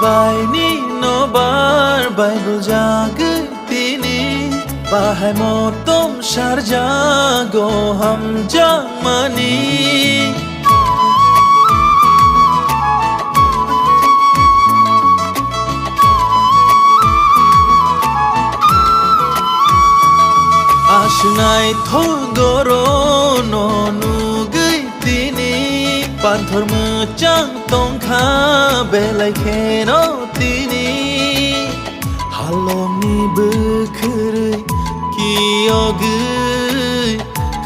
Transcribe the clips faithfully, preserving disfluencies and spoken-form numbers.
Baini nobar bai buljagwi tini, bahai motom sarjago hamjakmani. Aswnai thogorono nugwi tini, panthor mwchang tongkha belai kheno tini. Halongni bwkhwrwi kiyogwi,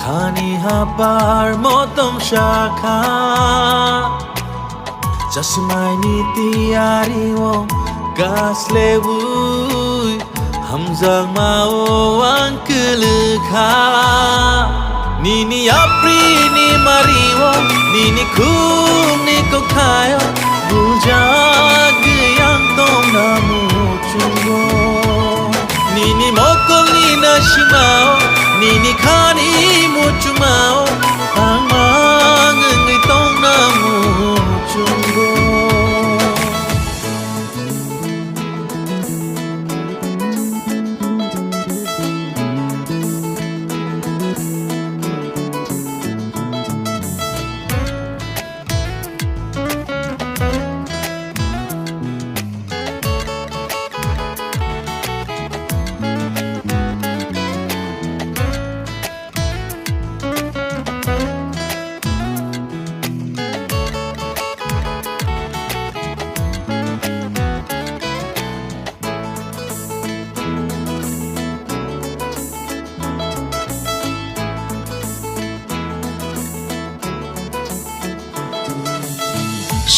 khani hapar motom sakha. Chasmaini tiyari o gaslewi, hamjakma o ang kwlwkha. Nini yapri ni mari o, nini khum ni kokthaio, buljagwi ang tongna muchungo. Nini mokol ni nasimao, nini khani muchumao, ang mang wngwi tongna muchungo.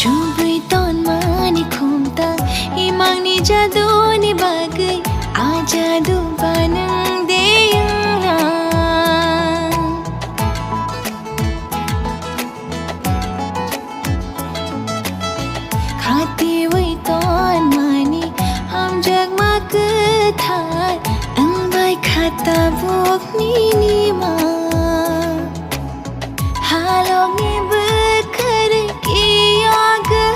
Subui tonmani khumta, imangni jaduni bagwi, a jadu banang deyang. Khatiwi tonmani hamjakma kwthar, wngbai kha tabuk nini ma. Halokni bwkhwrwi kiyogwi,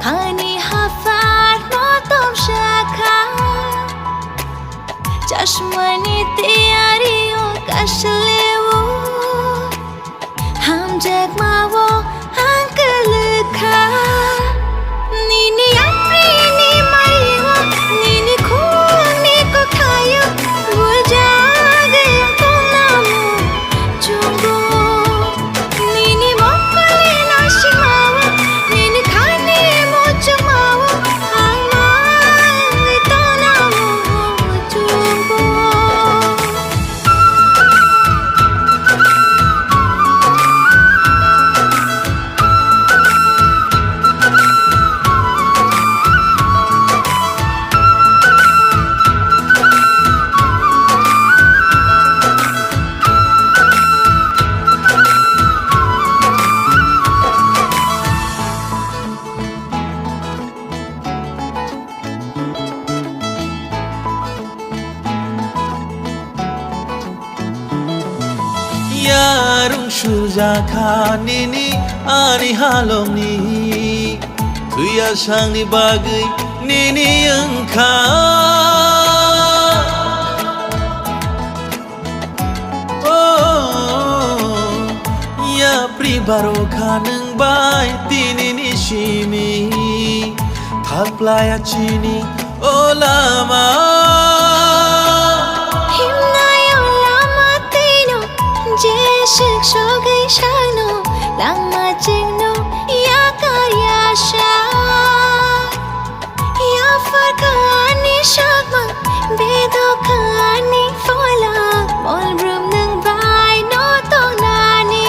khani haphar motom sakha. Chasmani tiyari o kasaleo, hamjakma o ang kwlwkha. Nini yapri ni mari o, nini khulangni kokthaio, buljagwi ang tongna muchungo. Nini mokoli nasimao, nini khani muchungmao, ang mangwi tongna muchungo. Yarung sujakha nini ani halongni, twi asangni bagwi nini wngkha. Oh, yapri barokha nwng bai tinini simi, thaplaiya chini o lama. Himnai o lama tino, jeswk sogwi sano, lama chwngno yakar yasa. Yaphar kha ani sakmang, bedok kha ani phola, mol brum nwng bai no tongnani.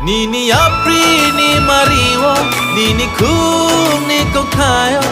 Nini yapri ni mari o, nini khum ni kokthaio,